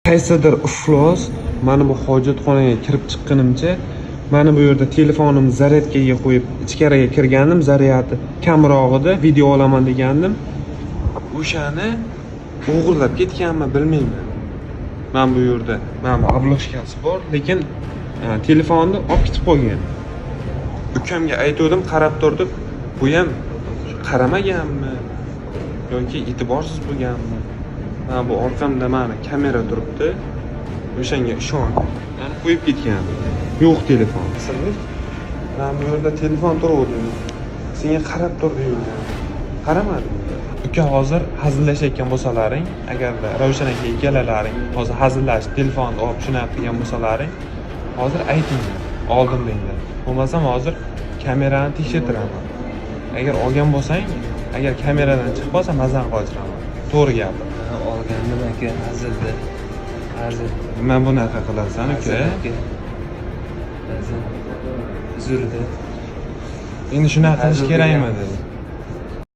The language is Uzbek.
Qaysidir iflos mani bu hojatxonaga kirib chiqqanimcha, mani bu yerda telefonimni zaryadkaga qo'yib ichkariga kirgandim, zaryadi kamroq edi, video olaman degandim. O'shani o'g'irlab ketganmi, bilmayman. Mana bu yerda mana bu обложка si bor, lekin telefonni olib ketib qolgan. Ukamga aytuvdim, qarab turdi. Bu ham qaramaganmi yoki e'tiborsiz bo'lganmi? Mana bu orqamda mana kamera turibdi. O'shanga ishon. Ya'ni qo'yib ketgan. Yo'q telefon. Mana bu yerda telefon turuvdi. Senga qarab turdi. Qaramadim. Uka, hozir hazillashayotgan bo'lsalaring, agarda Ravshan aka ikkalalaring hozir hazillashib telefonni olib shunaqa qilgan bo'lsalaring, hozir aytinglar, oldim denglar. Bo'lmasam hozir kamerani tekshirtiraman. Agar olgan bo'lsang, agar kameradan chiqib qolsa, mazani qochiraman. To'g'ri gapir. Ha, olgandim aka, hazilda. Hazil. Nima bunaqa qilasan, uka? Hazil aka. Hazil. Uzrda. Endi shunaqa qilish Hazil kerakmidi?